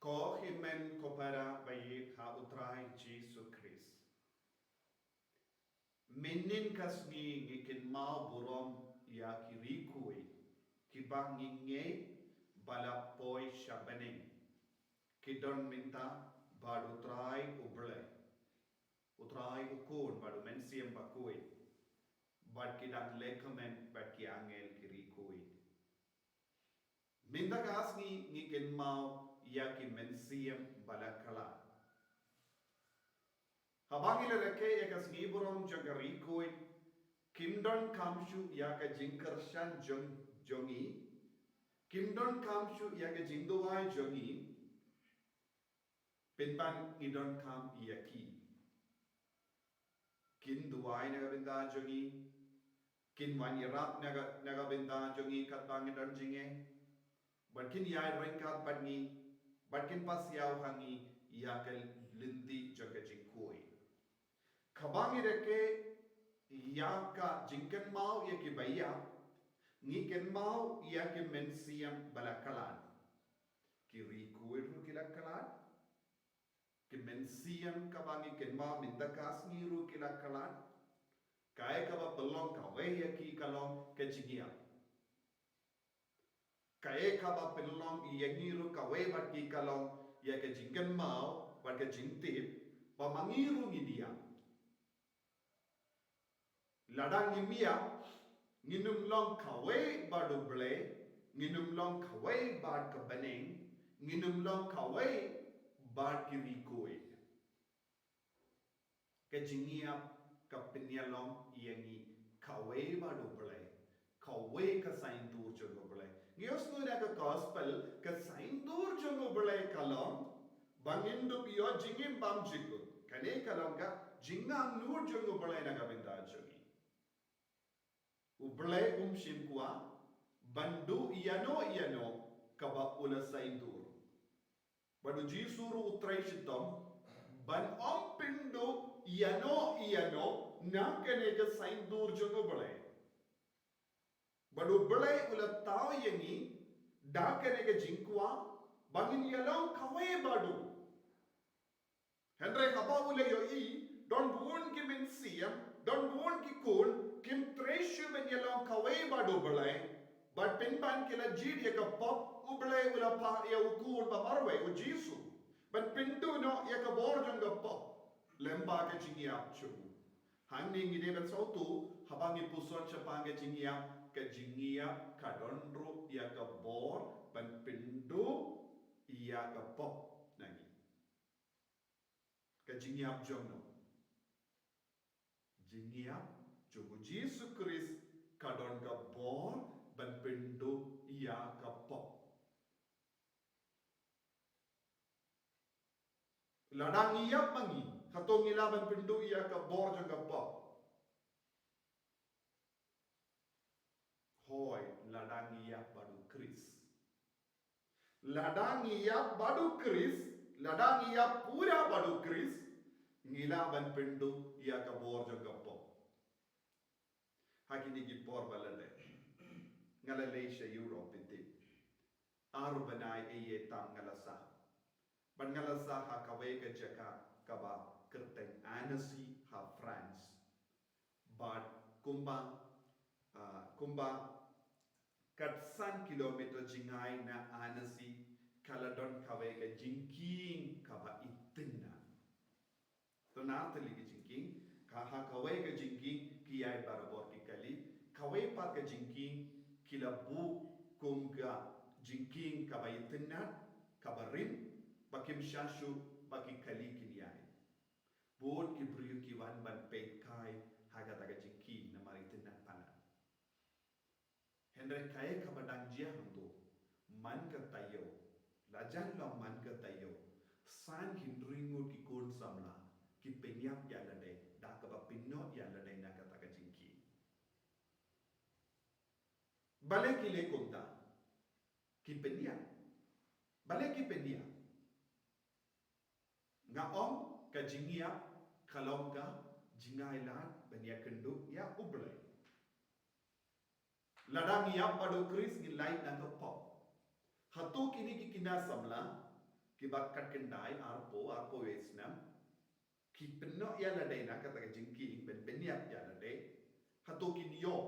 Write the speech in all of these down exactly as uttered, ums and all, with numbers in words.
Ko hynmen ko para ba ïeit ha U Trai Jisu Khrist. Mynnin ka sngi ngi kynmaw burom ïa ki riew khuid kiba ngi ngeit ba la poi sha bneng. Ki don mynta bad U Trai U Blei, U Trai U Khun bad U Mynsiem Bakhuid. Bad ki dang lehkmen bad ki angel ki riew khuid. Mynta ka sngi ngi kynmaw ïa ki mynsiem ba la khlad. Haba ngi la rakhe ïa ka sngi burom jong ka riew khuid, kim donkam shuh ïa ka jingkyrshan jong, jong ngi. Kim donkam shuh ïa ka jingduwai jong ngi. Pynban ngi donkam ïa ki. Kin duwai na ka bynta jong ngi. Kin wan ïarap na ka, na ka bynta jong ngi katba ngi don jingeh. Bad kin ïaid ryngkat bad ngi. Bad kin pasiaw ha ngi ïa ka lynti jong ka jingkhuid. Haba ngi rakhe ïa ka jingkynmaw ïa kiba ïap, ngi kynmaw ïa ki mynsiem ba la khlad. Ki riew khuid ruh ki la khlad. Ki mynsiem kaba ngi kynmaw mynta ka sngi ruh ki la khlad. Kaei kaba pynlong kawei ïa ki ka long ka jingïap. Kaei kaba pynlong ïa ngi ruh kawei bad ki ka long ïa ka jingkynmaw bad ka jingtip ba ma ngi ruh ngin ïap. Lada ngim ïap, ngin ym long kawei bad U Blei, ngin ym long kawei bad ka bneng, ngin ym long kawei bad ki riew khuid. Ka jingïap ka pynïalong ïa ngi kawei bad U Blei, kawei ka saiñdur jong U Blei. Ngi ïohsngew na ka gospel, ka saiñdur jong U Blei ka long ba ngin dup ïoh jingim bymjukut. Kane ka long ka jingangnud jong U Blei na ka bynta jong ngi. U Blei um shim kwah ban duh ïano ïano kaba u la saiñdur. Bad U Jisu ruh u trei shitom ban ym pynduh ïano ïano na kane ka saiñdur jong U Blei. Bad U Blei u la thaw ïa ngi da kane ka jingkwah ba ngin ïa long kawei bad u. Hynrei haba u la ïohi don bun ki mynsiem, don bun ki khun kim trei shuh ban ïa long kawei bad U Blei, bad pynban ki la jied ïa ka pop, U Blei u la phah ïa U Khun ba marwei, U Jisu, ban pynduh noh ïa ka bor jong ka pop lyngba ka jingïap jong u. Hangne ngi dei ban sngewthuh, haba ngi puson shaphang ka jingïap, ka jingïap ka don ruh ïa ka bor ban pynduh ïa ka pop na ngi. Ka jingïap jong no? Jingïap jong U Jisu Khrist ka don ka bor ban pynduh ïa ka pop. Lada ngi ïap ma ngi, hato ngi lah ban pynduh ïa ka bor jong ka pop? Hooid, lada ngi ïap bad U Khrist. Lada ngi ïap bad U Khrist, lada ngi ïap pura bad U Khrist, ngi lah ban pynduh ïa ka bor jong ka pop. Ha kine ki por ba la dep, nga la leit sha Europe, phi tip. Ar bnai ei ei tam nga la sah. Bad nga la sah ha kawei ka jaka kaba kyrteng Annecy ha France. Bad kumba, ah, kumba katsan kilometer jngai na Annecy ka la don kawei ka jingkieng kaba itynnad. To na tylli ki jingkieng, ka ha kawei ka jingkieng ki ïaid barabor ki kali, kawei pat ka jingkieng ki la buh kum ka jingkieng kaba itynnad, kaba rim, ba kim shah shuh ba ki kali kin ïaid. Bun ki briew ki wan ban peit kai ha kata ka jingkieng namar itynnad palat. Hynrei kaei kaba dang jia hangto, man ka taïew, la jan long man ka taïew, san hynriew ngut ki khun samla ki pynïap ïa lade da kaba pynïap ïa lade na kata ka jingkieng. Balei ki leh kumta? Ki pynïap. Balei ki pynïap? Nga ong ka jingïap ka long ka jingai lad ban ïakynduh ïa U Blei. Lada ngi ïap bad U Khrist ngi lait na ka pop. Hato kine ki khynnah samla Kiba kat khyndai, arphew, arphew wei snem, ki pynnoh ïa lade na kata ka jingkieng, pyn pynïap ïa lade. Hato kin ïoh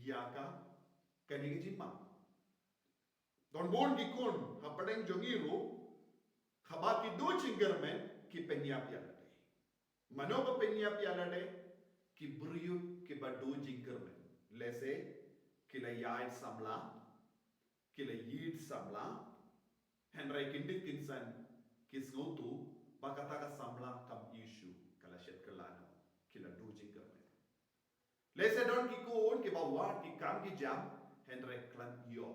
ïa ka, kane ka jingma? Don bun ki khun hapdeng jong ngi ruh, haba ki duh jingkyrmen, ki pynïap ïa lade. Mano ba pynïap ïa lade? Ki briew kiba duh jingkyrmen. Lehse ki la ïaid samla, ki la ïeit samla, hynrei kin dei kin san, ki sngewthuh ba kata ka samla kam ïeit shuh, ka la shet kylla noh, ki la duh jingkyrmen. Lehse don ki khun kiba wad ki kam ki jam, hynrei khlem ïoh.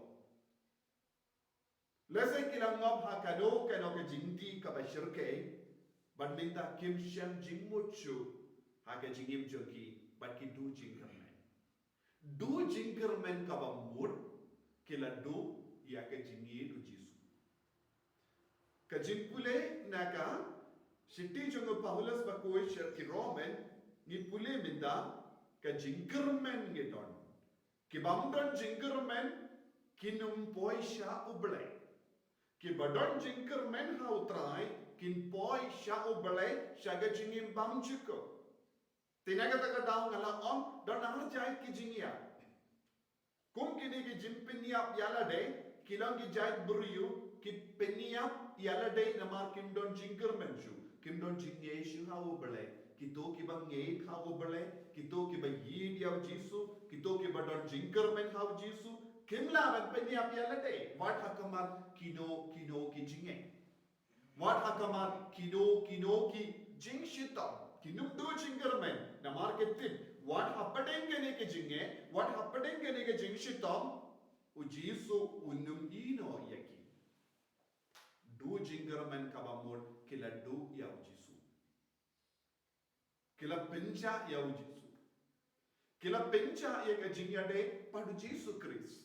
Lehse ki la ngop ha kano kano ka jingdih kaba shyrkhei, bad mynta kim shym jingmut shuh ha ka jingim jong ki, bad ki duh jingkyrmen. Duh jingkyrmen kaba mut, ki la duh ïa ka jingïeit u Jisu. Ka jingpule na ka shithi jong u Paulus bakhuid sha ki Roman, ngi pule mynta, ka jingkyrmen ngi don. Ki bym don jingkyrmen, kin ym poi sha U Blei. Kiba don jingkyrmen ha U Trai, kin poi sha U Blei, sha ka jingim bymjukut. Te na kata ka daw nga la ong, don ar jait ki jingïap. Kum kine ki jingpynïap ïa lade, ki long ki jait briew, ki pynïap ïa lade namar kim don jingkyrmen shuh, kim don jingngeit shuh ha U Blei. Kito kiba ngeit ha U Blei, kito kiba ïeit ïa u Jisu, kito kiba don jingkyrmen ha u Jisu, kim lah ban pynïap ïa lade, wat ha khmat kino kino ki jingeh. Wat ha khmat kino kino ki jingshitom, kin ym duh jingkyrmen, namar ki tip, wat hapdeng kane ka jingeh, wat hapdeng kane ka jingshitom, u Jisu un ym ïehnoh ïa ki. Duh jingkyrmen kaba mut, ki la duh ïa u Jisu. Ki la pynjah ïa u Jisu. Ki la pynjah ïa ka jingïadei bad u Jisu Khrist.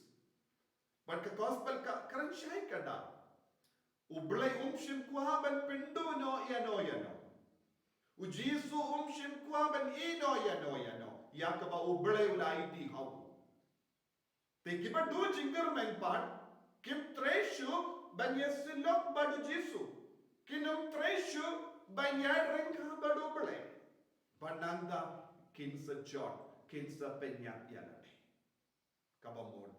Bad ka gospel ka kren shai ka daw. U Blei um shym kwah ban pynduh noh ïano ïano. U Jisu um shym kwah ban ïehnoh ïano ïano ïa kaba U Blei u la ïadei ha u. Te kiba duh jingkyrmen pat, kim trei shuh ban ïasyllok bad u Jisu. Kin ym trei shuh ban ïaryngkat bad U Blei. Bad nangta kin sa jot, kin sa pynïap ïa lade. Kaba mut,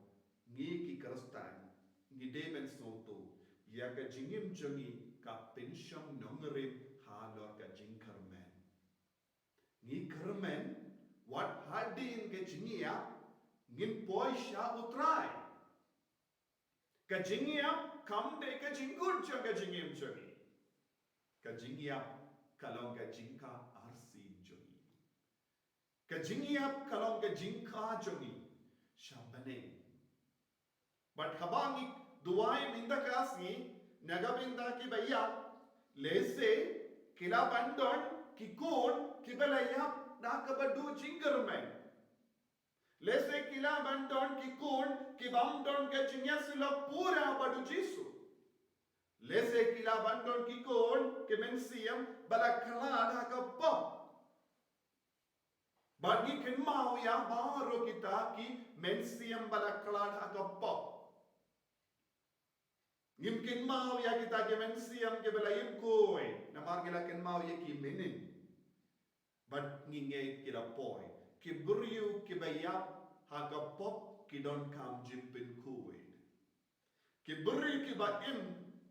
ngi ki Khristan, ngi dei ban sngewthuh, ïa ka jingim jong ngi ka pynshong nongrim halor ka jingkyrmen. Ngi kyrmen, wat hadien ka jingïap, ngin poi sha U Trai. Ka jingïap, kam dei ka jingkut jong ka jingim jong ngi. Ka jingïap, ka long ka jingkha arsien jong ngi. Ka jingïap, ka long ka jingkha jong ngi sha bneng. Bad haba ngi duwai mynta ka sngi, na ka bynta kiba ïap, lehse, ki la ban don, ki khun, kiba la ïap, da kaba duh jingkyrmen. Lehse ki la ban don ki khun, ki bym don ka jingïasyllok pura bad u Jisu. Lehse ki la ban don ki khun, ki mynsiem, ba la khlad ha ka pop. Bad ngi kynmaw ïa baroh kita ki mynsiem ba la khlad ha ka pop. Ngim kynmaw ïa kita ki mynsiem kiba la im khuid, namar ngi la kynmaw ïa ki mynnin. Bad ngi ngeit ki la poi. Ki briew kiba ïap ha ka pop ki donkam jingpynkhuid. Ki briew kiba im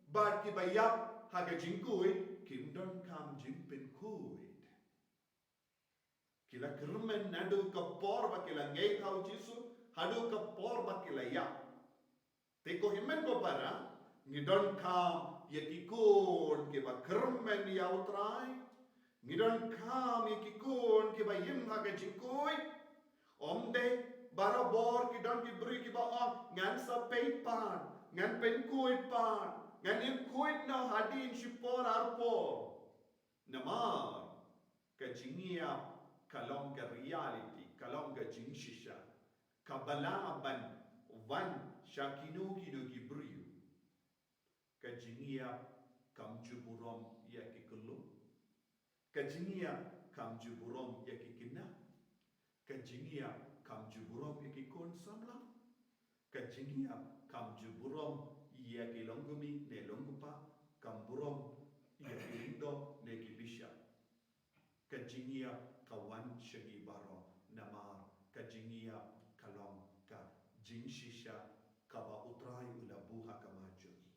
bad kiba ïap ha ka jingkhuid kim donkam jingpynkhuid. Ki la kyrmen naduh ka por ba ki la ngeit ha u Jisu, haduh ka por ba ki la ïap. Te ko hynmen ko para, ngi donkam ïa ki khun kiba kyrmen ïa u Trai. Ngi donkam ïa ki khun kiba im ha ka jingkhuid. Ym dei barabor ki don ki briew kiba ong, ngan sa peit pat, ngan pynkhuid pat, ngan im khuid noh hadien shipor arpor. Namar ka jingïap ka long ka reality, ka long ka jingshisha kaba lah ban wan sha kino kino ki briew. Ka jingïap kam ju burom ïa ki khyllung. Ka jingïap kam ju burom ïa ki khynnah. Ka jingïap kam ju burom ïa ki khun samla. Ka jingïap kam ju burom ïa ki longkmie ne longkpa. Kam burom ïa ki lyngdoh ne ki bishop. Ka jingïap ka wan sha ngi baroh namar ka jingïap ka long ka jingshisha kaba U Trai u la buh ha khmat jong ngi.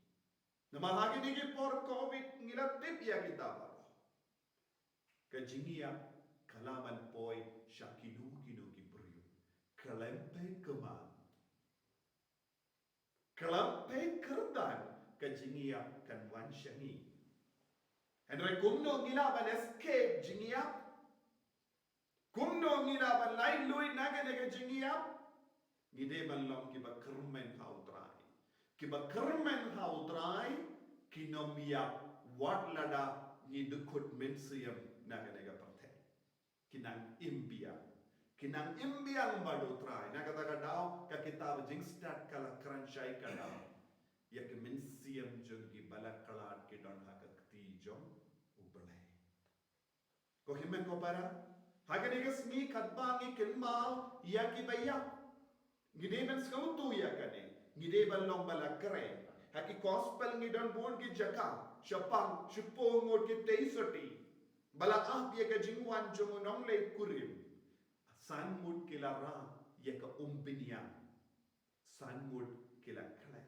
Namar ha kine ki por covid ngi la tip ïa kita baroh. Ka jingïap ka la ban poi sha kino kino ki briew. Khlem peit kyrdan, khlem peit kyrdan ka jingïap kan wan sha ngi. Hynrei kumno ngi lah ban escape jingïap? Kumno ngi lah ban laitluid na kane ka jingïap? Ngi dei ban long kiba kyrmen ha U Trai. Kiba kyrmen ha U Trai kim ïap wat lada ngi dkhot mynsiem na kane ka pyrthei. Ki nang im biang. Ki nang im biang bad U Trai. Na kata ka daw ka kitab Jingstad ka la kren shai ka daw ïa ki mynsiem jong kiba la khlad ki don ha ka kti jong U Blei. Ko hynmen ko para, ha kane ka sngi katba ngi kynmaw ïa kiba ïap, ngi dei ban sngewthuh ïa kane, ngi dei ban long ba la kren. Ha ki gospel ngi don bun ki jaka, shaphang shiphew ngut ki tei sotti ba la ap ïa ka jingwan jong u nongleit kurim. San ngut ki la rah ïa ka umbynïa, san ngut ki la khleh.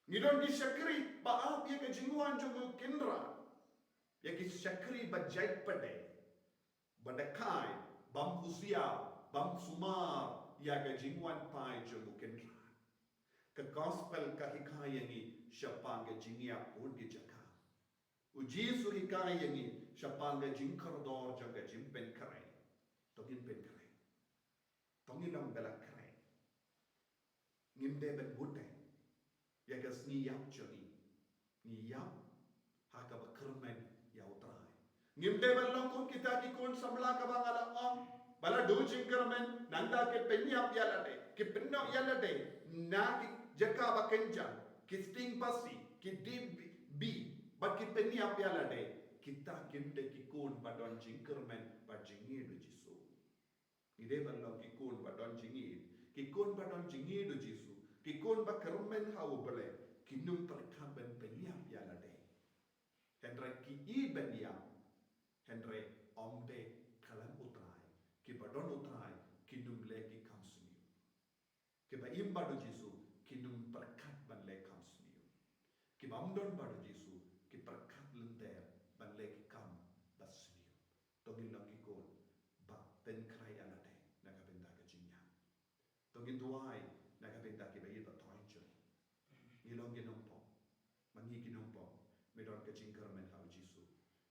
Ngi don ki shakri ba ap ïa ka jingwan jong u Kynrad, ïa ki shakri ba jait pdeng, ba dkhot, bym husiar, bym sumar ïa ka jingwan phai jong u Kynrad. Ka gospel ka hikai ïa ngi shaphang ka jingïap bun ki jaka. U Jisu u hikai ïa ngi shaphang ka jingkordor jong ka jingpynkhreh. To ngin pynkhreh. To ngin long ba la kren. Ngim dei ban bud ïa ka sngi ïap jong ngi. Ngi ïap ha kaba kyrmen ïa U Trai. Ngim dei ban long kum kita ki khun samla kaba nga la ong, ba la duh jingkyrmen, nangta ki pynïap ïa lade, ki pynnoh ïa lade na ki jaka ba kynjang, ki sting phasi, ki dih bih, bad ki pynïap ïa lade. Kita kim dei ki khun ba don jingkyrmen bad jingïeit U Jisu. Ngi dei ban long ki khun ba don jingïeit, ki khun ba don jingïeit U Jisu, ki khun ba kyrmen ha U Blei, kim pyrkhat ban pynïap ïa lade. Hynrei ki ïeit ban ïap, hynrei ym dei khlem U Trai, kiba don U Trai kim leh ki kam sniew. Kiba im bad U Jisu kim pyrkhat ban leh kam sniew. Kiba ym don bad U Jisu ki pyrkhat lynter ban leh ki kam ba sniew. To ngin long ki khun ba pynkhreh ïa lade na ka bynta ka jingïap. To ngin duwai na ka bynta kiba ïeit ba thoh jong ngi. Ngi long ki nongpop. Ma ngi ki nongpop, ngi don ka jingkyrmen ha U Jisu.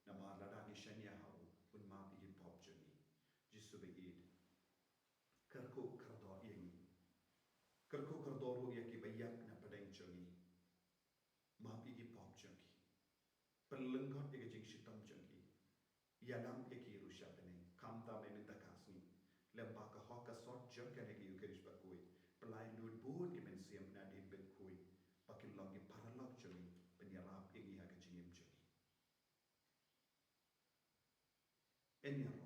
Namar lada ngi shaniah ha u, un map ïa ki pop jong ngi. Jisu ba ïeit, kyrkhu kyrdoh ïa ngi. Kyrkhu kyrdoh ruh ïa kiba ïap na pdeng jong ngi. Map ïa ki pop jong ki. Pynlyngkot ïa ka jingshitom jong ki. Ïalam ïa ki ruh sha bneng. Khamtam mynta ka sngi, lyngba ka hok ka sot jong kane ka Ïukharist bakhuid, pynlait lut bun ki mynsiem na dien bad khuid ba kin long ki paralok jong ngi. Pynïarap ïa ngi ha ka jingim jong ngi. Yn ïarap.